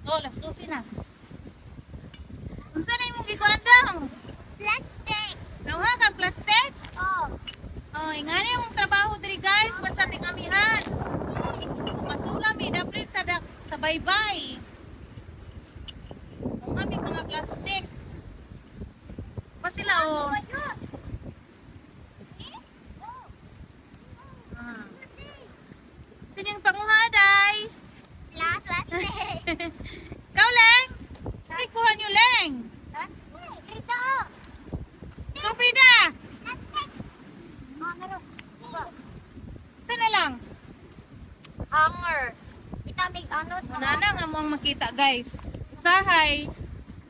Oh, alas 12 na. Unsa na imong gikuan dong? Plastic. Nawa kag plastic? Oh. Oh, ingani yung trabaho diri, guys, basta ting amihan. Masula mi daplit sa dak sa baybay. Ang aming mga plastic. Pa sila oh. Ah. Sino yung panguha, day? Plastic. Ikaw, Leng? Sige, kuha niyo, Leng. Plastic. Ito. Ikaw, Frida. Plastic. Oh, meron. Saan na lang? Hanger. Kita may ano. Wala na nga mo ang makita, guys. Usahay,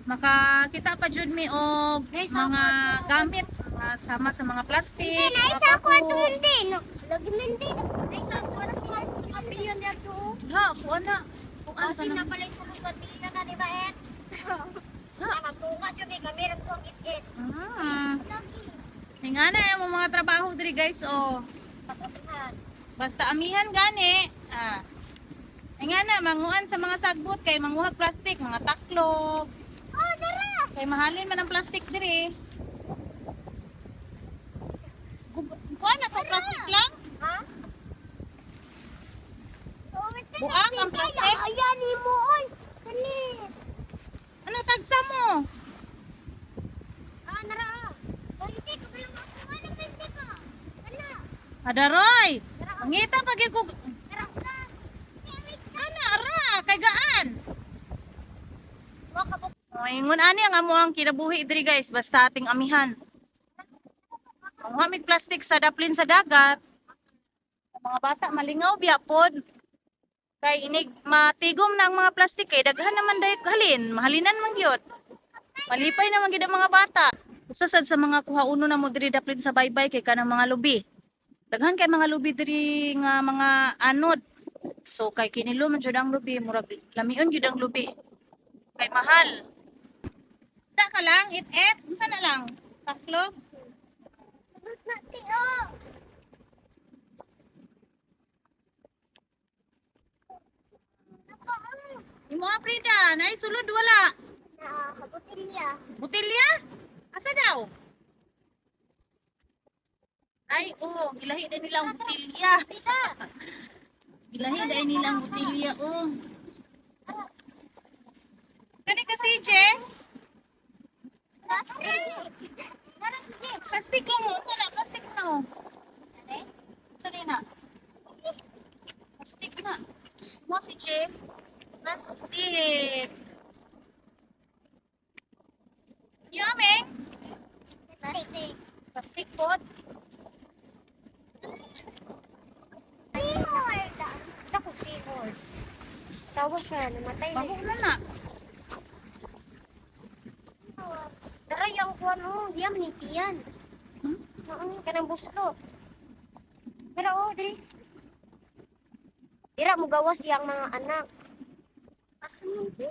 makakita pa jud mi og Guys, mga ako, gamit, mga sama sa mga plastic, Hindi, mga naisa ko pako. ato hindi. No, lagi hindi. Naisa ko ato Abriyan niya to. Ha, kuha na. Kuha Oh, na. sina pala yung sulod na na, di ba, Ed? Ha? Matunga dyan eh, kami rin kong it-it. Ah. Lagi. Nga na yung mga trabaho diri, guys, oh. Patutuhan. Basta amihan gani. Ah. Ay nga na, manguan sa mga sagbot kay manguhag plastic, mga taklob. Oh, dara! Kay mahalin man ang plastic diri. Kuha na to, plastic lang. Ha? Buang ang plastic? Ayan, imo, oy. Kani. Ano tagsa mo? Ah, nara, ah. Ay, hindi ko bilang ako. Ano, hindi ko? Ano? Adaroy. Mangita pag ko. Nara ka. Ana ara kay gaan. Waka po. Oh, ingon ani ang amo ang kinabuhi diri, guys, basta ating amihan. Ang hamig plastic sa daplin sa dagat. Ang mga bata malingaw biya pod. Kay inig matigom na ang mga plastic kay daghan naman dayot halin, mahalinan man gyud. Malipay naman gyud ang mga bata. Usa sad sa mga kuha-uno na mo diri daplin sa baybay kay kanang mga lubi. Daghan kay mga lubi diri nga mga anod. So kay kinilo man jud ang lubi, murag lamion gyud ang lubi. Kay mahal. Da ka lang, it-it. Unsa na lang? Taklog? Na, tiyo. Imo ah, Frida, naay sulod wala. Nakabutin niya. Butilya? Asa daw? Ay, oh, gilahi na nila ang butilya. Frida. Gilahi na nila ang butilya, oh. Kani ka CJ? Plastic. Nara, sige. Plastic lang mo. Unsa na? Plastic na oh. Unsa na? Plastic na. Mo si J. Plastic. Yummy. Plastic. Plastic pod. Seahorse. Ako, seahorse. Tawa siya, namatay na Baho siya. na na. Tara, yung kuwan mo, diyan, manitiyan. Hmm? Oo, kanang busto. Pero oh, diri. Dira mo gawas diyang mga anak. Asa mo di?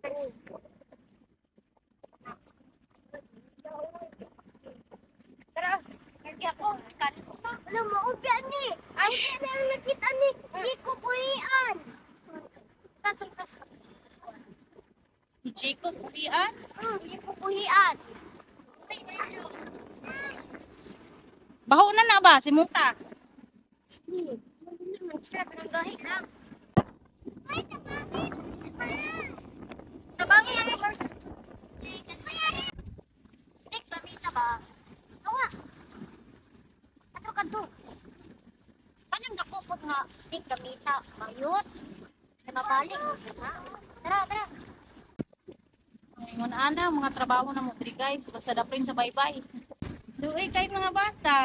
Kani. Tara, lagi ako. Alam mo, ubi ni. Ash. Ubi na nakita ni. Di ko pulian. Tatong kas. Si Jacob ulian. Di ko pulian. Baho na na ba si Muta? Tabangi ang versus. Stick gamita ba? Awa. Ato kadto. Kanang dako pod nga stick gamita mayot. Na mabalik mo na. Tara, tara. Ingon ana mga trabaho na mo diri, guys, basta daplin sa baybay. Duay kay mga bata.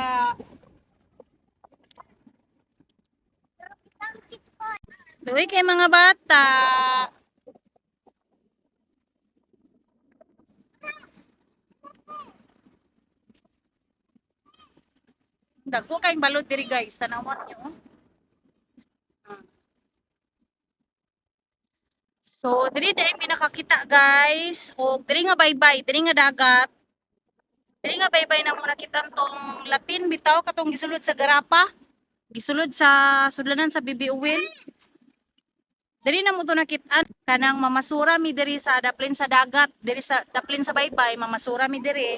Duay kay mga bata. Dagko kay balot diri, guys, tanawan niyo. So, diri dai mi nakakita, guys. Og diri nga baybay, diri nga dagat. Diri nga baybay na mo nakita tong Latin bitaw katong gisulod sa garapa. Gisulod sa sudlanan sa BB Uwil. Diri na mo to nakitaan kanang mamasura mi diri sa daplin sa dagat, diri sa daplin sa baybay, mamasura mi diri.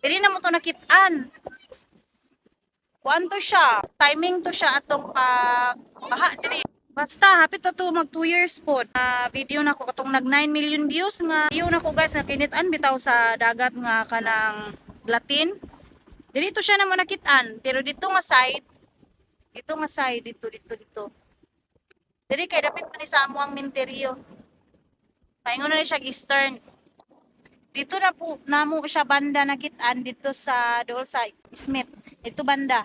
Diri na mo to nakitaan. Kuan to siya, timing to siya atong pag baha diri. Basta hapit na to mag 2 years po. Ah, video na ko katong nag 9 million views nga video na ko, guys, nga kinit-an bitaw sa dagat nga kanang Latin. Diri to siya na mo nakitaan, pero dito nga side, dito nga side, dito, dito, dito. Diri kay dapit pa ni sa amo ang minteryo. Paingon na ni siya eastern. Dito na po namo siya banda nakitaan dito sa dool sa Smith. Dito banda.